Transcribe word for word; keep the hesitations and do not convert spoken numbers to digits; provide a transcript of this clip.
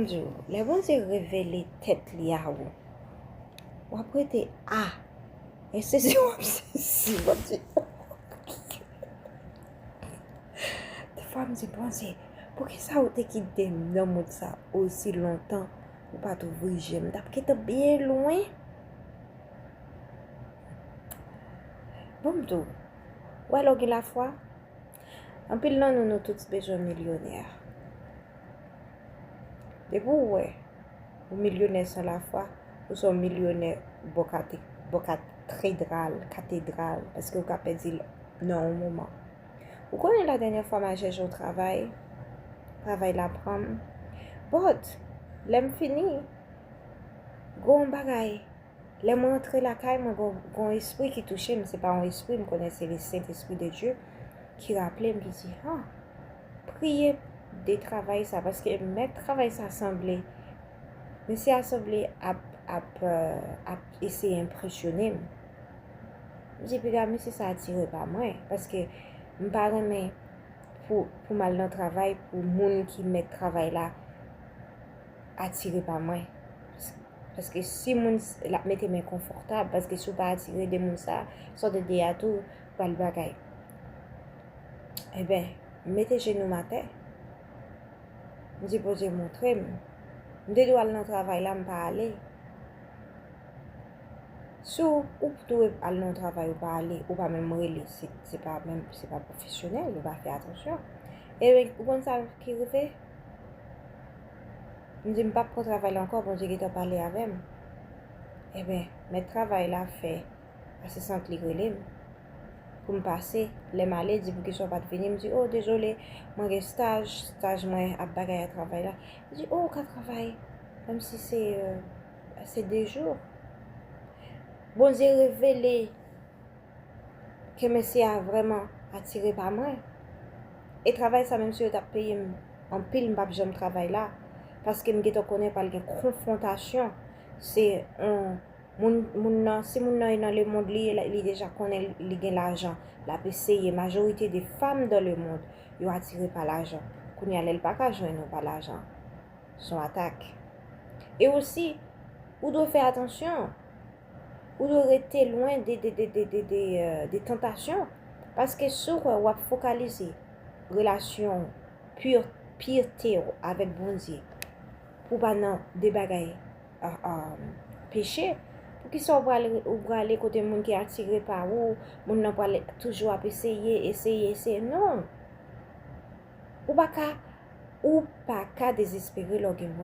Jou, lè Bondye revele tèt li a ou, w ap rete a. E sezi w ap sezi, w ap di, defwa m di, Bondye, poukisa ou te kite m nan mond sa osi lontan? Ou pa t ouvri je m, m t ap gentan byen lwen. Bon, m tou, wè lè w gen lafwa. Anpil nan nou, nou tout bezwen milyonè. Depi w wè ou milyonè san lafwa, ou se yon milyonè bò kate-, bò katedral, katedral, paske ou ka pèdi l nan yon moman. Ou konnen la dènyè fwa m al chèche yon travay, travay la pran m. But, lè m fini, gon bagay. Lè mwen antre lakay mwen, gon, gon espri ki touche m. Se pa yon espri, m konnen se le Sentespri de Dye ki raple m, ki di, ha, priye de travay sa, paske mèt travay sa sanble, mesye a sanble ap, ap, euh, ap eseye enpresyone m. M di, piga mesye sa atire pa mwen, paske m pa renmen pou, pou m al nan travay, pou moun ki mèt travay la atire pa mwen. Paske si moun s-, l ap mete m enkonfòtab, paske si w pa atire de moun sa, sa w te de a tou pral bagay. Ebyen, m mete jenou m atè. M di, Bondye, montre m. M te dwe al nan travay la, m pa ale. Si w, ou dwe al nan yon travay, ou pa ale, ou pa menm rele, se, se pa menm, se pa pwofesyonèl, ou pa fè atansyon. Ebyen, ou konn sa ki rive? M di, m p ap pran travay la ankò, Bondye gentan pale avè m. Ebyen, mèt travay la fè asistan li rele m pou m pase. Lè m ale, di, poukisa w pa t vini? M di, o, dezole, mwen gen staj, staj mwen ap bagay a travay la. Li di, o, ou ka travay, menm si se, euh, se de jou. Bondye revele ke mesye a vrèman atire pa mwen. E travay sa, menm si yo t ap peye m anpil, m p ap janm travay la. Paske m gentan konnen pral gen konfwontasyon. Se yon moun, moun nan, si moun nan e nan lemond, li, li deja konnen li gen lajan. L ap eseye. Majorite de fanm dan lemond, yo atire pa lajan. Kounye a, lè l pa ka jwenn ou pa lajan, se yon atak. E osi, ou dwe fè atansyon. Ou dwe rete lwen de, de, de, de, de, de, euh, de tantasyon. Paske si w wè w ap fokalize relasyon pur-, pirte w avèk Bondye pou w pa nan de bagay, euh, euh, peche, poukisa w pral, ou prale kote moun ki atire pa ou, moun nan pral toujou ap eseye, eseye, eseye? Non. Ou pa ka, ou pa ka dezespere lè w gen